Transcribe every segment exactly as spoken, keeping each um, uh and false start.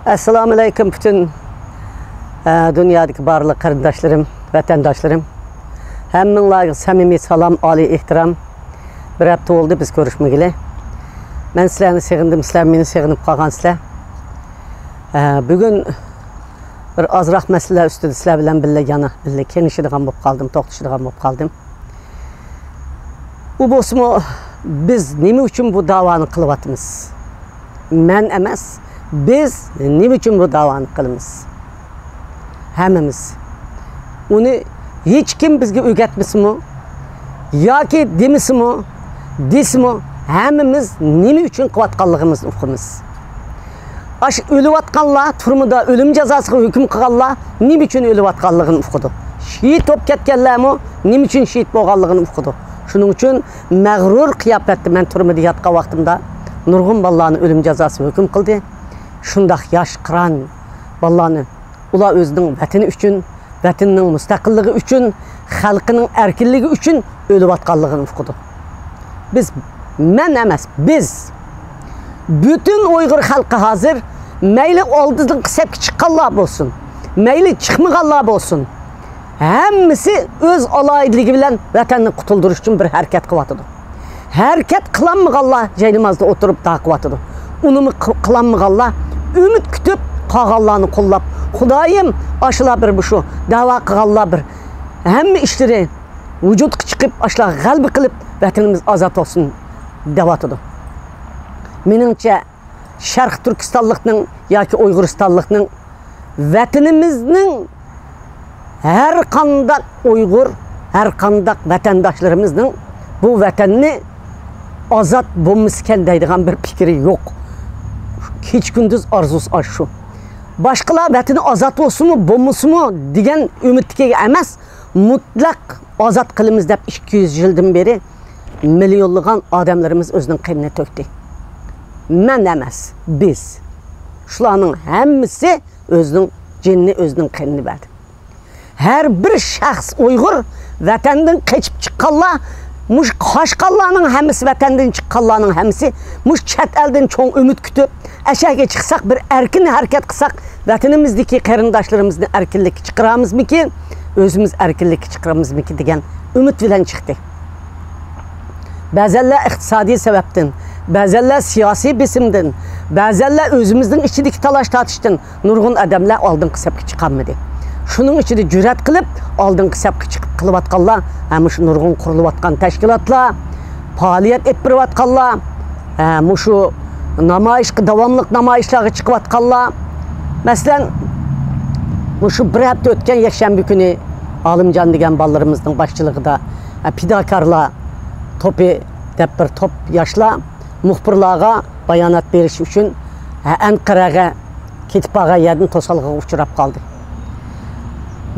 ئەسسالامۇئەلەيكۇم پۈتۈن، ئە، دۇنيادىكى بارلىق قېرىنداشلىرىم، ۋەتەنداشلىرىم. ھەممىڭلارغا سەمىمىي سالام، ئالىي ئېھتىرام. بىر ھەپتە بولدى بىز كۆرۈشمىگىلى. مەن سىلەرنى سېغىندىم، سىلەر مېنى سېغىنىپ قالغانسىلەر. ئە، بۈگۈن بىر ئازراق مەسىلىلەر ئۈستىدە سىلەر بىلەن بىللە يەنە بىللە كېڭىشىدىغان بولۇپ قالدىم، توختىشىدىغان بولۇپ قالدىم. ئۇ بولسىمۇ، بىز نېمە ئۈچۈن بۇ داۋانى قىلىۋاتىمىز؟ مەن ئەمەس، بىز نېمە ئۈچۈن بۇ داۋانى قىلىمىز؟ ھەممىمىز. ئۇنى ھېچكىم بىزگە ئۆگەتمىسىمۇ ياكى دېمىسىمۇ، دېسىمۇ، ھەممىمىز نېمە ئۈچۈن قىلىۋاتقانلىقىمىزنى ئۇقىمىز. ئاشۇ ئۆلۈۋاتقانلار، تۈرمىدە ئۆلۈم جازاسىغا ھۆكۈم قىلغانلار نېمە ئۈچۈن ئۆلۈۋاتقانلىقىنى ئۇقىدۇ. شېھىت بولۇپ كەتكەنلەرمۇ نېمە ئۈچۈن شېھىت بولغانلىقىنى ئۇقىدۇ. شۇنىڭ ئۈچۈن مەغرۇر قىياپەتتە مەن تۈرمىدە ياتقان ۋاقتىمدا نۇرغۇن بالىلارنى ئۆلۈم جازاسىغا ھۆكۈم قىلدى. شۇنداق ياش قىران بالىلارنى، ئۇلار ئۆزىنىڭ ۋەتىنى ئۈچۈن، ۋەتىنىنىڭ مۇستەقىللىقى ئۈچۈن، خەلقىنىڭ ئەركىنلىكى ئۈچۈن ئۆلۈۋاتقانلىقىنى ئۇقىدۇ. بىز، مەن ئەمەس، بىز، پۈتۈن ئۇيغۇر خەلقى ھازىر، مەيلى ئالدىنقى سەپكە چىققانلار بولسۇن، مەيلى چىقمىغانلار بولسۇن، ھەممىسى ئۆز ئالاھىدىلىكى بىلەن ۋەتەننى قۇتۇلدۇرۇش ئۈچۈن بىر ھەرىكەت قىلىۋاتىدۇ. ھەرىكەت قىلالمىغانلار جاينامازدا ئولتۇرۇپ دۇئا قىلىۋاتىدۇ. ئۇنىمۇ قى-، قىلالمىغانلار ئۈمىد كۈتۈپ، قالغانلارنى قوللاپ، خۇدايىم، ئاشۇلار بىر مۇشۇ دەۋا قىلغانلار بىر ھەممە ئىشلىرى ۋۇجۇدقا چىقىپ، ئاشۇلار غەلىبە قىلىپ، ۋەتىنىمىز ئازاد بولسۇن دەۋاتىدۇ. مېنىڭچە، شەرقىي تۈركىستانلىقنىڭ ياكى ئۇيغۇرىستانلىقنىڭ ۋەتىنىمىزنىڭ ھەر قانداق ئۇيغۇر، ھەر قانداق ۋەتەنداشلىرىمىزنىڭ بۇ ۋەتەننى ئازاد بولمىسىكەن دەيدىغان بىر پىكرى يوق. كېچە-كۈندۈز ئارزۇسى ئاشۇ. باشقىلار ۋەتىنى ئازاد بولسىمۇ، بولمىسىمۇ دېگەن ئۈمىدتىكىگە ئەمەس، مۇتلەق ئازاد قىلىمىز دەپ ئىككى يۈز يىلدىن بېرى مىليونلىغان ئادەملىرىمىز ئۆزىنىڭ قېنىنى تۆكتى. مەن ئەمەس، بىز. شۇلارنىڭ ھەممىسى ئۆزىنىڭ جېنىنى، ئۆزىنىڭ قېنىنى بەردى. ھەر بىر شەخس ئۇيغۇر ۋەتەندىن قېچىپ چىققانلار، مۇشۇ قاچقانلارنىڭ ھەممىسى، ۋەتەندىن چىققانلارنىڭ ھەممىسى مۇشۇ چەت ئەلدىن چوڭ ئۈمىد كۈتۈپ، ئەشەگە چىقساق، بىر ئەركىن ھەرىكەت قىلساق، ۋەتىنىمىزدىكى قېرىنداشلىرىمىزنى ئەركىنلىككە چىقىرامىزمىكىن، ئۆزىمىز ئەركىنلىككە چىقىرامىزمىكىن دېگەن ئۈمىد بىلەن چىقتى. بەزەنلەر ئىقتىسادىي سەۋەبتىن، بەزەنلەر سىياسىي بېسىمدىن، بەزەنلەر ئۆزىمىزنىڭ ئىچىدىكى تالاش-تارتىشتىن نۇرغۇن ئادەملەر ئالدىنقى سەپكە چىقالمىدى. شۇنىڭ ئىچىدە جۈرئەت قىلىپ، ئالدىنقى سەپكە چىقىپ قىلىۋاتقانلار، ھە، مۇشۇ نۇرغۇن قۇرۇلۇۋاتقان تەشكىلاتلار، پائالىيەت ئېلىپ بېرىۋاتقانلار، ھە، مۇشۇ نامايىشقا، داۋاملىق نامايىشلارغا چىقىۋاتقانلار. مەسىلەن، مۇشۇ بىر ھەپتە ئۆتكەن يەكشەنبە كۈنى ئالىمجان دېگەن بالىلىرىمىزنىڭ باشچىلىقىدا، ھە، پىداكارلار توپى دەپ بىر توپ ياشلار مۇخبىرلارغا بايانات بېرىش ئۈچۈن، ھە، ئەنقەرەگە كېتىپ بارغان يەردىن توسالغۇغا ئۇچراپ قالدى.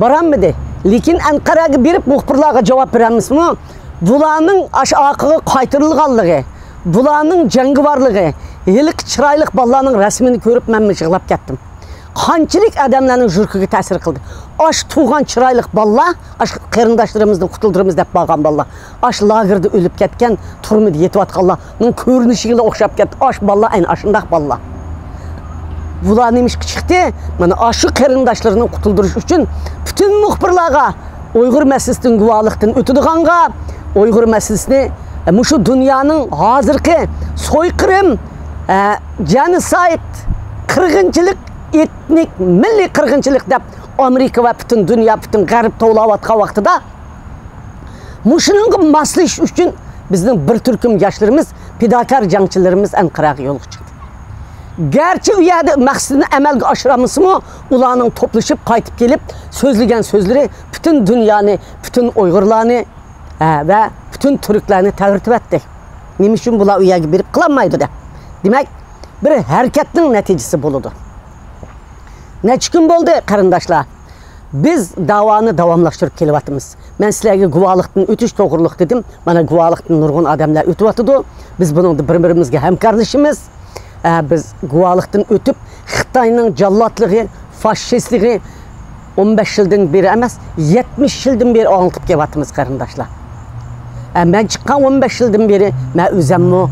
بارالمىدى. لېكىن ئەنقەرەگە بېرىپ مۇخبىرلارغا جاۋاب بېرەلمىسىمۇ، بۇلارنىڭ ئاشۇ ئارقىغا قايتۇرۇلغانلىقى، بۇلارنىڭ جەڭگىۋارلىقى، ھېلىقى چىرايلىق بالىلارنىڭ رەسىمىنى كۆرۈپ مەنمۇ يىغلاپ كەتتىم. قانچىلىك ئادەملەرنىڭ يۈرىكىگە تەسىر قىلدى. ئاشۇ تۇغان چىرايلىق بالىلار، ئاشۇ قېرىنداشلىرىمىزنى قۇتۇلدۇرىمىز دەپ بارغان بالىلار، ئاشۇ لاگېردا ئۆلۈپ كەتكەن، تۈرمىدە يېتىۋاتقانلارنىڭ كۆرۈنۈشىگىلا ئوخشاپ كەتتى. ئاشۇ بالىلار ئەنە ئاشۇنداق بالىلار. بۇلار نېمىشقا چىقتى؟ مانا ئاشۇ قېرىنداشلىرىنى قۇتۇلدۇرۇش ئۈچۈن پۈتۈن مۇخبىرلارغا ئۇيغۇر مەسىلىسىدىن گۇۋاھلىقتىن ئۆتىدىغانغا، ئۇيغۇر مەسىلىسىنى، ئە، مۇشۇ دۇنيانىڭ ھازىرقى سويقىرىم، ئە، جېنوسايد، قىرغىنچىلىق، ئېتنىك، مىللىي قىرغىنچىلىق دەپ ئامېرىكا ۋە پۈتۈن دۇنيا، پۈتۈن غەرب توۋلاۋاتقان ۋاقتىدا، مۇشۇنىڭغا ماسلىشىش ئۈچۈن بىزنىڭ بىر تۈركۈم ياشلىرىمىز، پىداكار جەڭچىلىرىمىز ئەنقەرەگە يولغا چىقتى. گەرچە ئۇ يەردە مەقسىتىنى ئەمەلگە ئاشۇرالمىسىمۇ، ئۇلارنىڭ توپلىشىپ قايتىپ كېلىپ سۆزلىگەن سۆزلىرى پۈتۈن دۇنيانى، پۈتۈن ئۇيغۇرلارنى، ھە، ۋە پۈتۈن تۈركلەرنى تەۋرىتىۋەتتى. نېمە ئۈچۈن بۇلار ئۇ يەرگە بېرىپ قىلالمايدۇ دەپ. دېمەك، بىر ھەرىكەتنىڭ نەتىجىسى بولىدۇ. نەچچە كۈن بولدى، قېرىنداشلار. بىز داۋانى داۋاملاشتۇرۇپ كېلىۋاتىمىز. مەن سىلەرگە گۇۋاھلىقتىن ئۆتۈش توغرۇلۇق دېدىم. مانا، گۇۋاھلىقتىن نۇرغۇن ئادەملەر ئۆتۈۋاتىدۇ. بىز بۇنىڭدا بىر-بىرىمىزگە ھەمكارلىشىمىز. ئە، بىز گۇۋاھلىقتىن ئۆتۈپ، خىتاينىڭ جاللاتلىقى، فاشىستلىقى ئون بەش يىلدىن بېرى ئەمەس، يەتمىش يىلدىن بېرى ئاڭلىتىپ كېلىۋاتىمىز، قېرىنداشلار. ئە، مەن چىققان ئون بەش يىلدىن بېرى مەن ئۆزەممۇ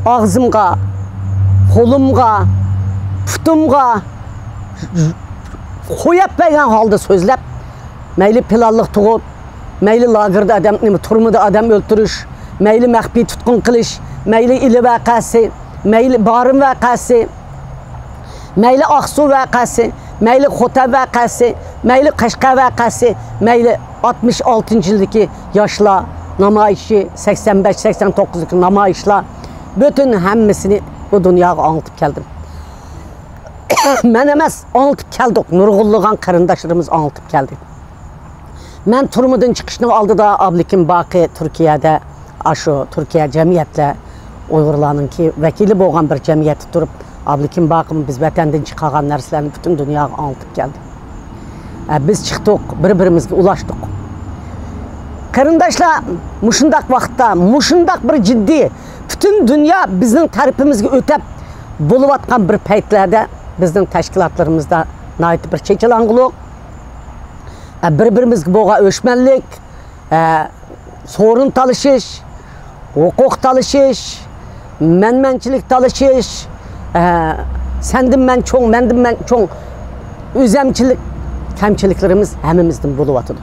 ئاغزىمغا، قولۇمغا، پۇتۇمغا، قويۇپ بەرگەن ھالدا سۆزلەپ، مەيلى پىلانلىق تۇغۇت، مەيلى لاگېردا ئادەم، نېمە، تۈرمىدە ئادەم ئۆلتۈرۈش، مەيلى مەخپىي تۇتقۇن قىلىش، مەيلى ئىلى ۋەقەسى، مەيلى بارىن ۋەقەسى، مەيلى ئاقسۇ ۋەقەسى، مەيلى خوتەن ۋەقەسى، مەيلى قەشقەر ۋەقەسى، مەيلى ئاتمىش ئالتىنچى يىلدىكى ياشلار نامايىشى، سەكسەن بەش، سەكسەن توققۇزدىكى نامايىشلار، پۈتۈن ھەممىسىنى بۇ دۇنياغا ئاڭلىتىپ كەلدىم. مەن ئەمەس، ئاڭلىتىپ كەلدۇق. نۇرغۇنلىغان قېرىنداشلىرىمىز ئاڭلىتىپ كەلدى. مەن تۈرمىدىن چىقىشنىڭ ئالدىدا ئابلىكىم باقى تۈركىيەدە، ئاشۇ تۈركىيە جەمئىيەتلەر، ئۇيغۇرلارنىڭكى ۋەكىلى بولغان بىر جەمئىيەتتە تۇرۇپ، ئابلىكىم باقىمۇ بىز ۋەتەندىن چىقارغان نەرسىلەرنى پۈتۈن دۇنياغا ئاڭلىتىپ كەلدى. ئە، بىز چىقتۇق، بىر-بىرىمىزگە ئۇلاشتۇق. قېرىنداشلار، مۇشۇنداق ۋاقىتتا، مۇشۇنداق بىر جىددىي، پۈتۈن دۇنيا بىزنىڭ تەرىپىمىزگە ئۆتەپ بولۇۋاتقان بىر پەيتلەردە بىزنىڭ تەشكىلاتلىرىمىزدا ناھايىتى بىر چېچىلاڭغۇلۇق، ئە، بىر-بىرىمىزگە بولغان ئۆچمەنلىك، ئە، سورۇن تالىشىش، ھوقۇق تالىشىش، مەنمەنچىلىك تالىشىش، ئە، سەندىن مەن چوڭ، مەندىن مەن چوڭ، ئۆزەمچىلىك، كەمچىلىكلىرىمىز ھەممىمىزدىن بولۇۋاتىدۇ.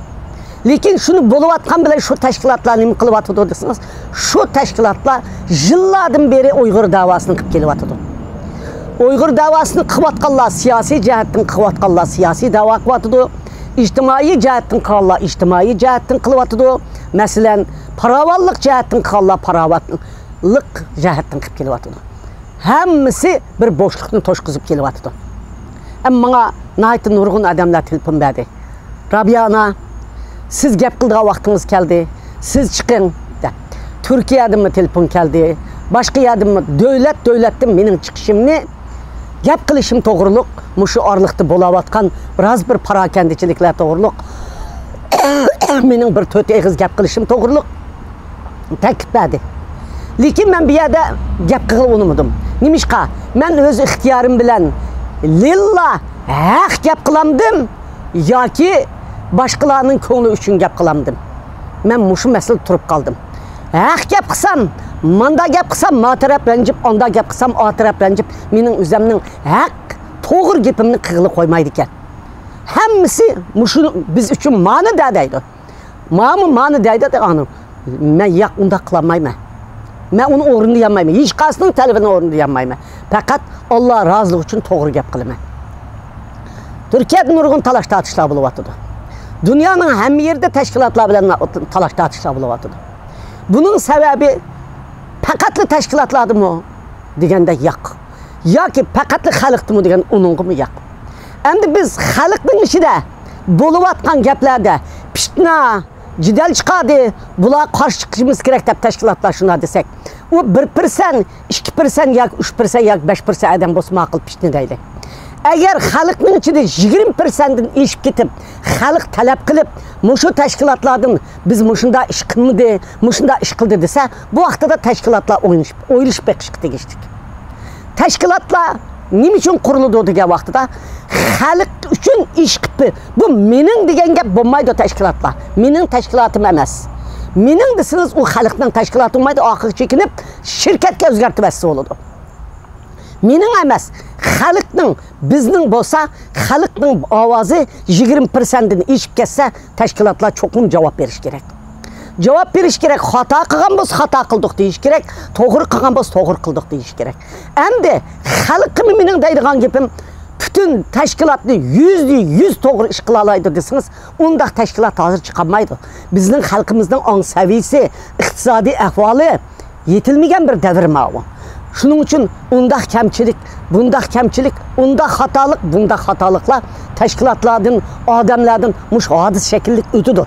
لېكىن شۇنى بولۇۋاتقان بىلەن شۇ تەشكىلاتلار نېمە قىلىۋاتىدۇ دېسىڭىز، شۇ تەشكىلاتلار يىللاردىن بېرى ئۇيغۇر دەۋاسىنى قىلىپ كېلىۋاتىدۇ. ئۇيغۇر دەۋاسىنى قىلىۋاتقانلار، سىياسىي جەھەتتىن قىلىۋاتقانلار سىياسىي دەۋا قىلىۋاتىدۇ. ئىجتىمائىي جەھەتتىن قىلغانلار ئىجتىمائىي جەھەتتىن قىلىۋاتىدۇ. مەسىلەن، پاراۋانلىق جەھەتتىن قىلغانلار پاراۋانلىق جەھەتتىن قىلىپ كېلىۋاتىدۇ. ھەممىسى بىر بوشلۇقنى توشقۇزۇپ كېلىۋاتىدۇ. ئەمما ماڭا ناھايىتى نۇرغۇن ئادەملەر تېلېفون بەردى. «رابىيە ئانا، سىز گەپ قىلىدىغان ۋاقتىڭىز كەلدى، سىز چىقىڭ» دەپ. تۈركىيەدىنمۇ تېلېفون كەلدى، باشقا يەردىنمۇ، دۆلەت دۆلەتتىن مېنىڭ چىقىشىمنى، گەپ قىلىشىم توغرۇلۇق، مۇشۇ ئارىلىقتا بولاۋاتقان بىراز بىر پاراكەندىچىلىكلەر توغرۇلۇق، مېنىڭ بىر تۆت ئېغىز گەپ قىلىشىم توغرۇلۇق تەكلىپ بەردى. لېكىن مەن بۇ يەردە گەپ قىلغىلى ئۇنىمىدىم. نېمىشقا؟ مەن ئۆز ئىختىيارىم بىلەن لىللا ھەق گەپ قىلامدىم ياكى باشقىلارنىڭ كۆڭلى ئۈچۈن گەپ قىلامدىم؟ مەن مۇشۇ مەسىلىدە تۇرۇپ قالدىم. ھەق گەپ قىلسام، ماندا گەپ قىلسام، ما تەرەپ رەنجىپ، ئاندا گەپ قىلسام، ئا تەرەپ رەنجىپ، مېنىڭ ئۆزەمنىڭ ھەق، توغرا گېپىمنى قىلغىلى قويمايدىكەن. ھەممىسى مۇشۇ بىز ئۈچۈن مانى دە دەيدۇ. ماڭىمۇ مانى دەيدۇ، ئانا. مەن ياق، ئۇنداق قىلالمايمەن. مەن ئۇنى ئورۇندىيالمايمەن. ھېچقايسىنىڭ تەلىپىنى ئورۇندىيالمايمەن. پەقەت ئاللا رازىلىقى ئۈچۈن توغرا گەپ قىلىمەن. تۈركىيەدە نۇرغۇن تالاش-تارتىشلار بولۇۋاتىدۇ. دۇنيانىڭ ھەممە يېرىدە تەشكىلاتلار بىلەن تالاش-تارتىشلار بولۇۋاتىدۇ. بۇنىڭ سەۋەبى پەقەتلا تەشكىلاتلاردىمۇ دېگەندەك ياق. ياكى پەقەتلا خەلقتىمۇ دېگەن ئۇنىڭغىمۇ ياق. ئەمدى بىز خەلقنىڭ ئىچىدە بولۇۋاتقان گەپلەردە پىتنە، جېدەل چىقاردى، بۇلارغا قارشى چىقىشىمىز كېرەك دەپ تەشكىلاتلار شۇنداق دېسەك، ئۇ بىر پىرسەنت، ئىككى پىرسەنت ياكى ئۈچ پىرسەنت ياكى بەش پىرسەنت ئادەم بولسا ماقۇل پىتنە دەيلى. ئەگەر خەلقنىڭ ئىچىدە يىگىرمە پىرسەنتتىن ئېشىپ كېتىپ، خەلق تەلەپ قىلىپ، مۇشۇ تەشكىلاتلاردىن بىز مۇشۇنداق ئىش قىلمىدى، مۇشۇنداق ئىش قىلدى دېسە، بۇ ۋاقتىدا تەشكىلاتلار ئويلىشىپ، ئويلىشىپ بېقىشقا تېگىشلىك. تەشكىلاتلار نېمە ئۈچۈن قۇرۇلىدۇ دېگەن ۋاقتىدا، خەلق ئۈچۈن ئىش قىلىپ، بۇ مېنىڭ دېگەن گەپ بولمايدۇ تەشكىلاتلار. مېنىڭ تەشكىلاتىم ئەمەس. مېنىڭ دېسىڭىز، ئۇ خەلقنىڭ تەشكىلاتى بولمايدۇ، ئاخىرى چېكىنىپ، شىركەتكە ئۆزگەرتىۋەتسە بولىدۇ. مېنىڭ ئەمەس، خەلقنىڭ، بىزنىڭ بولسا، خەلقنىڭ ئاۋازى يىگىرمە پىرسەنتتىن ئېشىپ كەتسە، تەشكىلاتلار چوقۇم جاۋاب بېرىشى كېرەك. جاۋاب بېرىشى كېرەك. خاتا قىلغان بولسا، خاتا قىلدۇق دېيىشى كېرەك. توغرا قىلغان بولسا، توغرا قىلدۇق دېيىشى كېرەك. ئەمدى خەلققىمۇ مېنىڭ دەيدىغان گېپىم، پۈتۈن تەشكىلاتنى يۈزدە يۈز توغرا ئىش قىلالايدۇ دېسىڭىز، ئۇنداق تەشكىلات ھازىر چىقالمايدۇ. بىزنىڭ خەلقىمىزنىڭ ئاڭ سەۋىيىسى، ئىقتىسادىي ئەھۋالى، يېتىلمىگەن بىر دەۋر ماۋۇ. شۇنىڭ ئۈچۈن ئۇنداق كەمچىلىك، بۇنداق كەمچىلىك، ئۇنداق خاتالىق، بۇنداق خاتالىقلار تەشكىلاتلاردىن، ئادەملەردىن مۇشۇ ھادىسە شەكىللىك ئۆتىدۇ.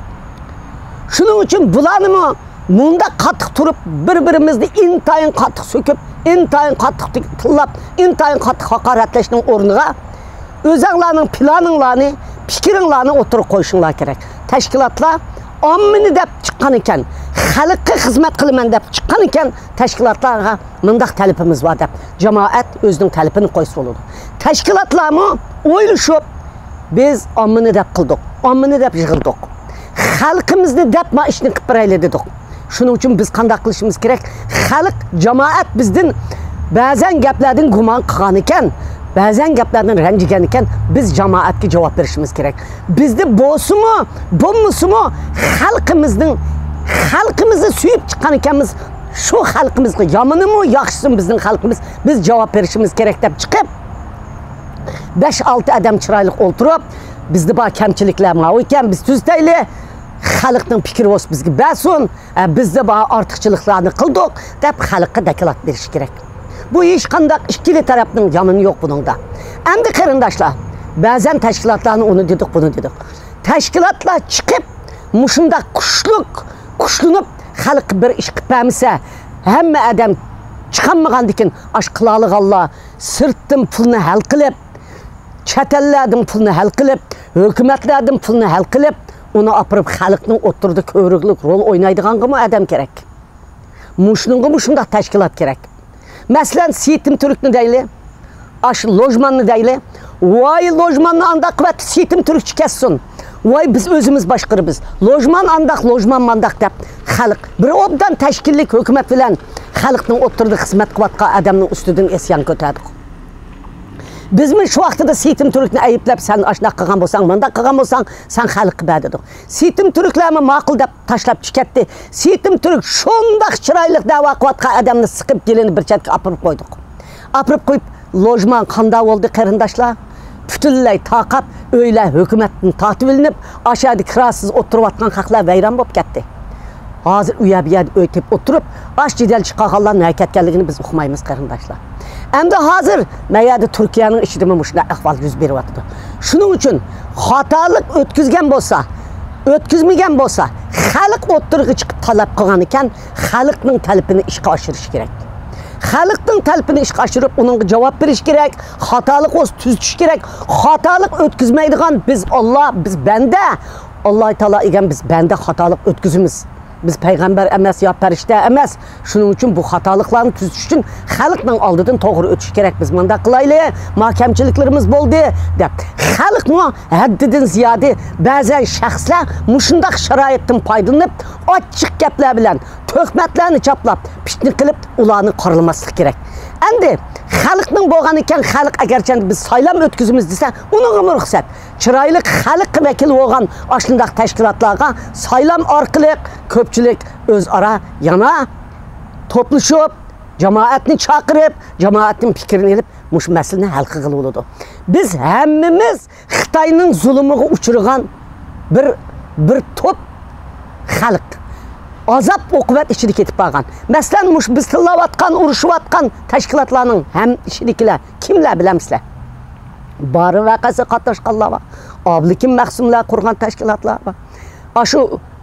شۇنىڭ ئۈچۈن بۇلارنىمۇ مۇنداق قاتتىق تۇرۇپ، بىر-بىرىمىزنى ئىنتايىن قاتتىق سۆكۈپ، ئىنتايىن قاتتىق تىللاپ، ئىنتايىن قاتتىق ھاقارەتلەشنىڭ ئورنىغا، ئۆزەڭلارنىڭ پىلانىڭلارنى، پىكرىڭلارنى ئوتتۇرىغا قويۇشۇڭلار كېرەك. تەشكىلاتلار ئاممىنى دەپ چىققان ئىكەن، خەلققە خىزمەت قىلىمەن دەپ چىققان ئىكەن، تەشكىلاتلارغا مۇنداق تەلىپىمىز بار دەپ، جامائەت ئۆزىنىڭ تەلىپىنى قويسا بولىدۇ. تەشكىلاتلارمۇ ئويلىشىپ، بىز ئاممىنى دەپ قىلدۇق، ئاممىنى دەپ يىغىلدۇق. خەلقىمىزنى دەپ ما ئىشنى قىلىپ بېرەيلى دېدۇق. شۇنىڭ ئۈچۈن بىز قانداق قىلىشىمىز كېرەك؟ خەلق، جامائەت بىزدىن بەزەن گەپلەردىن گۇمان قىلغان ئىكەن، بەزەن گەپلەردىن رەنجىگەن ئىكەن، بىز جامائەتكە جاۋاب بېرىشىمىز كېرەك. بىزدە بولسىمۇ، بولمىسىمۇ، خەلقىمىزنىڭ، خەلقىمىزنى سۆيۈپ چىققان ئىكەنمىز، شۇ خەلقىمىزغا يامىنىمۇ، ياخشىسىمۇ بىزنىڭ خەلقىمىز، بىز جاۋاب بېرىشىمىز كېرەك دەپ چىقىپ، بەش-ئالتە ئادەم چىرايلىق ئولتۇرۇپ، بىزدە بار كەمچىلىكلەر ماۋۇ ئىكەن، بىز تۈزىتەيلى، خەلقنىڭ پىكرى بولسا بىزگە بەرسۇن، ھە، بىزدە بار ئارتۇقچىلىقلارنى قىلدۇق دەپ خەلققە داكلات بېرىش كېرەك. بۇ ھېچقانداق ئىككىلا تەرەپنىڭ يامىنى يوق بۇنىڭدا. ئەمدى قېرىنداشلار، بەزەن تەشكىلاتلارنى ئۇنى دېدۇق، بۇنى دېدۇق. تەشكىلاتلار چىقىپ، مۇشۇنداق كۈچلۈك، كۈچلىنىپ، خەلققە بىر ئىش قىلىپ بەرمىسە، ھەممە ئادەم چىقالمىغاندىكىن، ئاش قىلالىغانلار سىرتتىن پۇلنى ھەل قىلىپ، چەت ئەللەردىن پۇلنى ھەل قىلىپ، ھۆكۈمەتلەردىن پۇلنى ھەل قىلىپ، ئۇنى ئاپىرىپ خەلقنىڭ ئوتتۇرىدا كۆرۈكلۈك رول ئوينايدىغانغىمۇ ئادەم كېرەك. مۇشۇنىڭغا مۇشۇنداق تەشكىلات كېرەك. مەسىلەن، سېيىتىم تۈركنى دەيلى. ئاش لوژماننى دەيلى. ۋاي، لوژماننى ئانداق قىلىۋەتتى، سېيىتىم تۈركچە كەتسۇن. ۋاي، بىز ئۆزىمىز باشقۇرىمىز. لوژمان ئانداق، لوژمان مانداق دەپ خەلق بىر ئوبدان تەشكىللىك ھۆكۈمەت بىلەن خەلقنىڭ ئوتتۇرىدا خىزمەت قىلىۋاتقان ئادەمنىڭ ئۈستىدىن ئىسيان كۆتەردۇق. بىزمۇ شۇ ۋاقتىدا سېيىتىم تۈركنى ئەيىبلەپ، سەن ئاشۇنداق قىلغان بولساڭ، مۇنداق قىلغان بولساڭ، سەن خەلققە بەر دېدۇق. سېيىتىم تۈركلەرمۇ ماقۇل دەپ تاشلاپ چىكەتتى. سېيىتىم تۈرك شۇنداق چىرايلىق دەۋا قىلىۋاتقان ئادەمنى سىقىپ، گېلىنى بىر چەتكە ئاپىرىپ قويدۇق. ئاپىرىپ قويۇپ، لوژمان قانداق بولدى، قېرىنداشلار؟ پۈتۈنلەي تارقاپ، ئۆيلەر ھۆكۈمەتتىن تارتىۋېلىنىپ، ئاشۇ يەردە كىراسىز ئولتۇرۇۋاتقان خەقلەر ۋەيران بولۇپ كەتتى. ھازىر ئۇ يەر بۇ يەردە ئۆي تېپىپ ئولتۇرۇپ، ئاش جېدەل چىقارغانلار نەگە كەتكەنلىكىنى بىز ئۇقمايمىز، قېرىنداشلار. ئەمدى ھازىر مەن يەردە تۈركىيەنىڭ ئىچىدىمۇ مۇشۇنداق ئەھۋال يۈز بېرىۋاتىدۇ. شۇنىڭ ئۈچۈن خاتالىق ئۆتكۈزگەن بولسا، ئۆتكۈزمىگەن بولسا، خەلق ئوتتۇرىغا چىقىپ تەلەپ قىلغان ئىكەن، خەلقنىڭ تەلىپىنى ئىشقا ئاشۇرۇش كېرەك. خەلقنىڭ تەلىپىنى ئىشقا ئاشۇرۇپ، ئۇنىڭغا جاۋاب بېرىش كېرەك. خاتالىق بولسا تۈزىتىش كېرەك. خاتالىق ئۆتكۈزمەيدىغان بىز ئاللا، بىز بەندە. ئاللا تائالا ئىگەن، بىز بەندە، خاتالىق ئۆتكۈزىمىز. بىز پەيغەمبەر ئەمەس يا پەرىشتە ئەمەس. شۇنىڭ ئۈچۈن بۇ خاتالىقلارنى تۈزىتىش ئۈچۈن خەلقنىڭ ئالدىدىن توغرا ئۆتۈش كېرەك. بىز مۇنداق قىلايلى، ما كەمچىلىكلىرىمىز بولدى دەپ. خەلقمۇ ھەددىدىن زىيادە بەزەن شەخسلەر مۇشۇنداق شارائىتتىن پايدىلىنىپ، ئاچچىق گەپلەر بىلەن تۆھمەتلەرنى چاپلاپ، پىتنە قىلىپ، ئۇلارنى قارىلىماسلىق كېرەك. ئەمدى خەلقنىڭ بولغانىكەن، خەلق ئەگەرچەندە بىز سايلام ئۆتكۈزىمىز دېسە، ئۇنىڭغىمۇ رۇخسەت. چىرايلىق خەلققە ۋەكىل بولغان ئاشۇنداق تەشكىلاتلارغا سايلام ئارقىلىق كۆپچىلىك ئۆزئارا يەنە توپلىشىپ، جامائەتنى چاقىرىپ، جامائەتنىڭ پىكرىنى ئېلىپ، مۇشۇ مەسىلىنى ھەل قىلغىلى بولىدۇ. بىز ھەممىمىز خىتاينىڭ زۇلۇمىغا ئۇچرىغان بىر، بىر توپ خەلق. ئازاب ئوقۇبەت ئىچىدە كېتىپ بارغان. مەسىلەن، مۇشۇ بىز تىللاۋاتقان، ئۇرۇشۇۋاتقان تەشكىلاتلارنىڭ ھەم ئىچىدىكىلەر كىملەر بىلەمسىلەر؟ بارى ۋەقەسىگە قاتناشقانلار بار. ئابلىكىم مەخسۇملار قۇرغان تەشكىلاتلار بار. ئاشۇ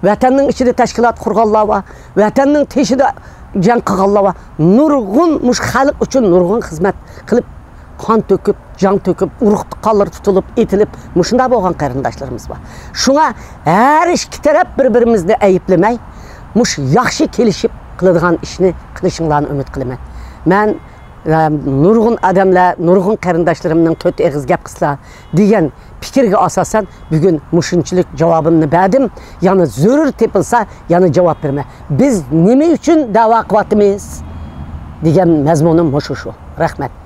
ۋەتەننىڭ ئىچىدە تەشكىلات قۇرغانلار بار. ۋەتەننىڭ تېشىدا جەڭ قىلغانلار بار. نۇرغۇن مۇشۇ خەلق ئۈچۈن نۇرغۇن خىزمەت قىلىپ، قان تۆكۈپ، جان تۆكۈپ، ئۇرۇق تۇغقانلىرى تۇتۇلۇپ، ئېتىلىپ، مۇشۇنداق بولغان قېرىنداشلىرىمىز بار. شۇڭا ھەر ئىككى تەرەپ بىر-بىرىمىزنى ئەيىبلىمەي، مۇشۇ ياخشى كېلىشىپ قىلىدىغان ئىشنى قىلىشىڭلارنى ئۈمىد قىلىمەن. مەن، ئە، نۇرغۇن ئادەملەر، نۇرغۇن قېرىنداشلىرىمنىڭ تۆت ئېغىز گەپ قىلسا دېگەن پىكىرگە ئاساسەن، بۈگۈن مۇشۇنچىلىك جاۋابىمنى بەردىم. يەنە زۆرۈر تېپىلسا، يەنە جاۋاب بېرىمەن. بىز نېمە ئۈچۈن دەۋا قىلىۋاتىمىز دېگەن مەزمۇنۇم مۇشۇ شۇ. رەھمەت.